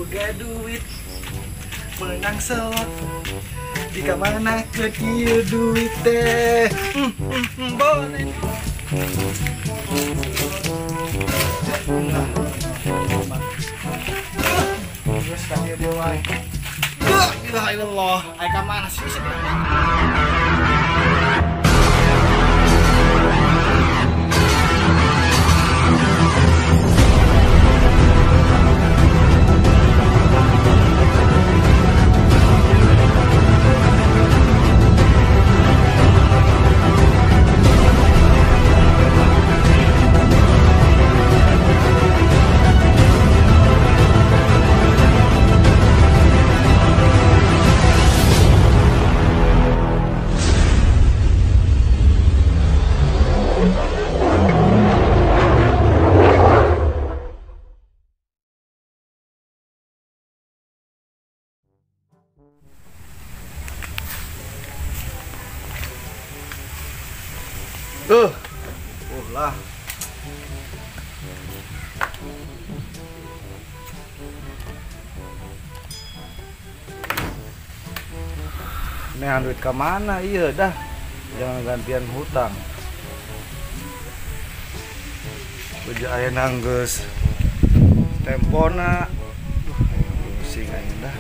Boga duit menang selot jika mana ke dia duit teh boleh. Terus tadi dia wae. La ilaha illallah. Ai ka mana sih sebenarnya? Lah. Ini duit ke mana? Iya dah, jangan gantian hutang. Beja aya nanggeus tempona. Duh, pusing aing dah.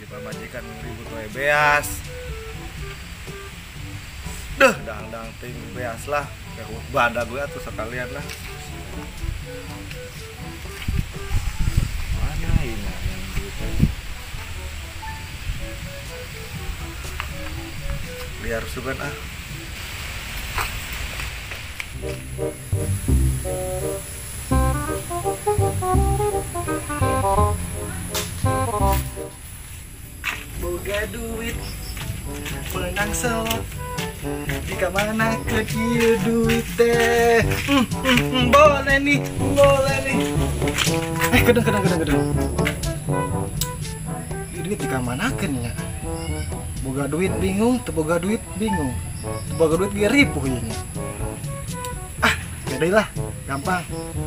Pamajikan ribut wae beas. Duh, dang-dang ting beas lah. Kayak badak gue atuh sekalian lah. Mana ini yang duitnya? Liar sugan ah. Boga duit menang selot jika mana ke dia duit teh boleh nih, boleh nih. Kedeng duit jika manakeun nya. Boga duit bingung, teu boga duit bingung, teu boga duit ge ripuh ieu nya. Ah, beda lah, gampang.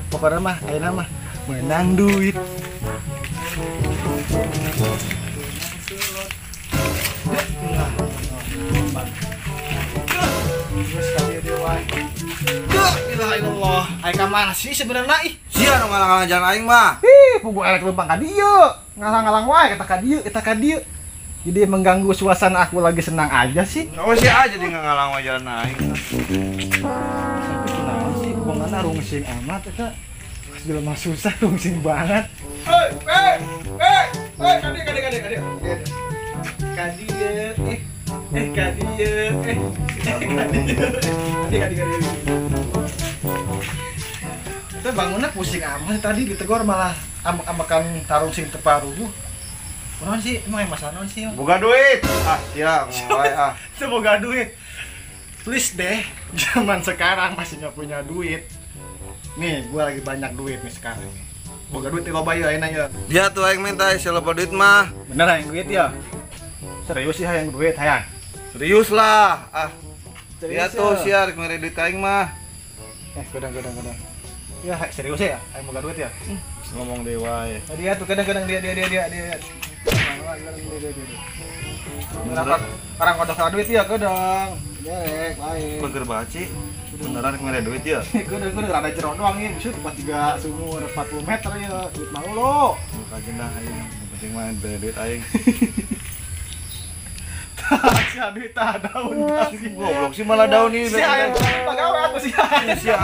Pokokna mah ayeuna mah menang duit. La ilaha illallah. Ai ka mana sih sebenarnya ih? Sia nu ngalang-ngalang jalan aing mah. Ih, puguh elek lempang ka dieu. Ngalang-ngalang wae kata ka dieu, eta ka dieu. Jadi mengganggu suasana aku lagi senang aja sih. Oh, sia aja jadi ngalang wae jalan aing. Tapi kunaon sih hubunganna rungsing amat eta. Pas jelema susah rungsing banget. Hei, hei, hei, hei, ka dieu, ka dieu, ka dieu. Ka dieu, ka dieu, ka dieu. Ka dieu. Itu bangunnya pusing amat tadi ditegur malah ambek-ambekan tarung sing teparuh. Kunaon sih? Emang yang masalah naon sih? Boga duit. Ah, sia ngomong ah. Boga duit. Please deh, zaman sekarang masih nggak punya duit. Nih, gua lagi banyak duit nih sekarang nih. Boga duit loba ieu ayeuna ieu. Dia tuh aing minta sia loba duit mah. Bener aing duit ya? Serius sih hayang duit hayang. Serius lah. Ah. Dia tuh sia rek mere duit ka aing mah. Kadang. Ya serius ya, aing boga duit ya. Ngomong deui wae. Dia tuh kadang-kadang dia. Dia. Orang kodok duit ya kadang. Derek baik. Beger baci. Beneran rek mere duit ya? Kadang rada jero doang ieu, bisa tempat tiga sumur 40 meter ya, duit mau lo. Kajen dah aing, penting mah bere duit aing. Sia duit tah daun. Goblok sih malah daun ini. Sia pagawe aku sia. Sia.